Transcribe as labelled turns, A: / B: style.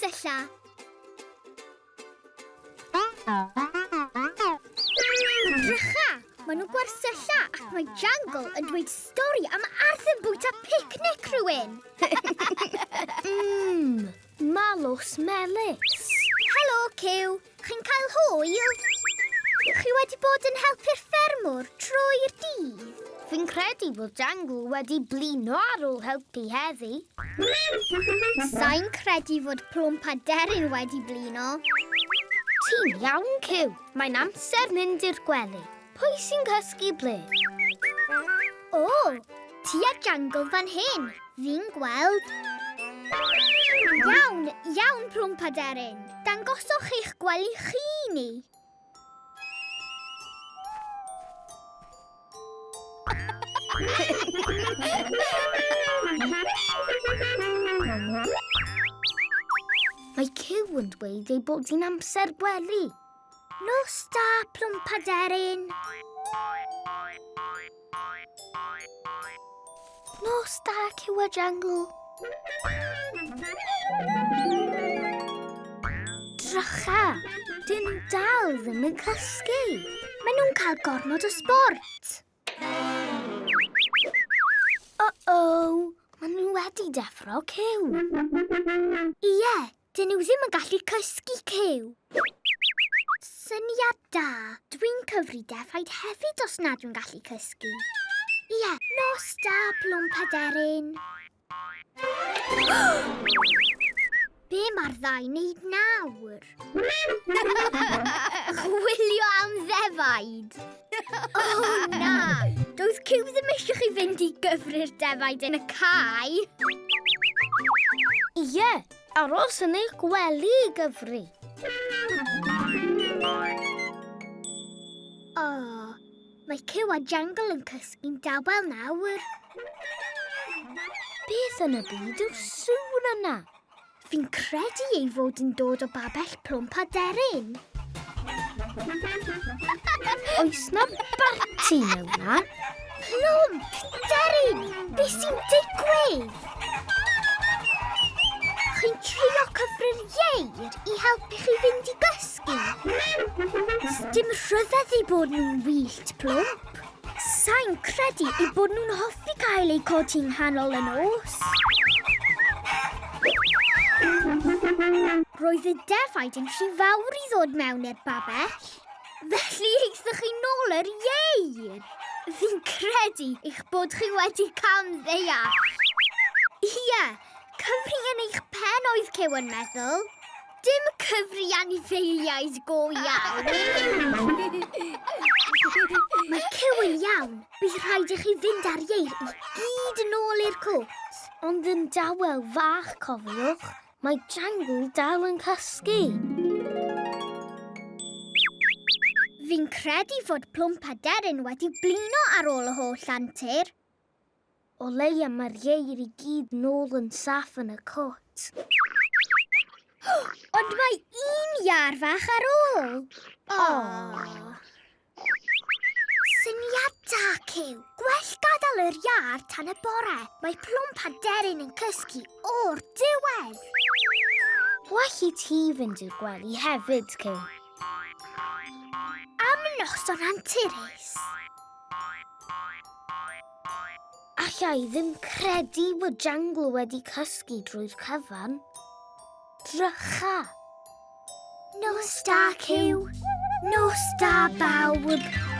A: gwersylla. Drycha! Maen nhw'n gwersylla ac mae Jangle yn dweud stori am arth yn bwyta picnic rhywun.
B: Mmm, malws melys.
A: Helo, Cyw. Chi'n cael hwyl? Chi wedi bod yn helpu'r ffermwr trwy'r dydd?
B: Fi'n credu bod Jangle wedi blino ar ôl helpu heddi.
A: Sai'n credu fod Plwmp a Deryn wedi blino.
B: Ti'n iawn, Cyw. Mae'n amser mynd i'r gwely. Pwy sy'n cysgu ble?
A: O, ti a Jangle fan hyn. Fi'n gweld. Iawn, iawn, Plwmp a Deryn. Dangoswch eich gwely chi i ni.
B: Mae Cyw yn dweud ei bod hi'n amser gwely.
A: Nos da, Plwmp a Deryn.
B: Nos da, Cyw a Jangle. Drycha, dyn nhw dal ddim yn cysgu.
A: Maen nhw'n cael gormod o sbort.
B: Uh-oh, maen nhw wedi deffro Cyw.
A: Ie, dyn nhw ddim yn gallu cysgu Cyw. Syniad da. Dwi'n cyfri defaid hefyd os nad dwi'n gallu cysgu. Ie, nos da, Plwmp a Deryn. Be mae'r ddau wneud nawr? Chwilio am ddefaid? O oh, na! Doedd Cyw ddim eisiau chi fynd i gyfri'r defaid yn y cae.
B: Ie, aros yn eich gwely i gyfri.
A: O, oh, mae Cyw a Jangle yn cysgu'n dawel nawr.
B: Beth yn y byd yw'r sŵn yna?
A: Fi'n credu ei fod yn dod o babell Plwmp a Deryn.
B: Oes na barti mewn na?
A: Plwmp! Deryn! Be sy'n digwydd? Chi'n trio cyfri'r ieir i helpu chi fynd i gysgu? Dim rhyfedd eu bod nhw'n wyllt, Plwmp. Sai'n credu eu bod nhw'n hoffi cael eu codi'n nghanol y nos. Roedd y defaid yn rhy fawr i ddod mewn i'r babell. Felly aethoch chi nôl yr ieir. Fi'n credu eich bod chi wedi cam ddeall. Ie, cyfri yn eich pen oedd Cyw yn meddwl. Dim cyfri anifeiliaid go iawn. Mae Cyw yn iawn. Bydd rhaid i chi fynd â'r ieir i gyd yn ôl i'r cwt.
B: Ond yn dawel fach, cofiwch, mae Jangle dal yn cysgu.
A: Fi'n credu fod Plwmp a Deryn wedi blino ar ôl y holl antur.
B: O leia mae'r ieir i gyd nôl yn saff yn y cwt.
A: Ond mae un iâr fach ar ôl. Oh. Syniad da, Cyw. Gwell gadael yr iâr tan y bore. Mae Plwmp a Deryn yn cysgu o'r diwedd.
B: Well i ti fynd i'r gwely hefyd, Cyw.
A: Am noson anturus.
B: Alla i ddim credu bod Jangle wedi cysgu drwy'r cyfan. Drycha!
A: Nos da, Cyw. Nos da, bawb.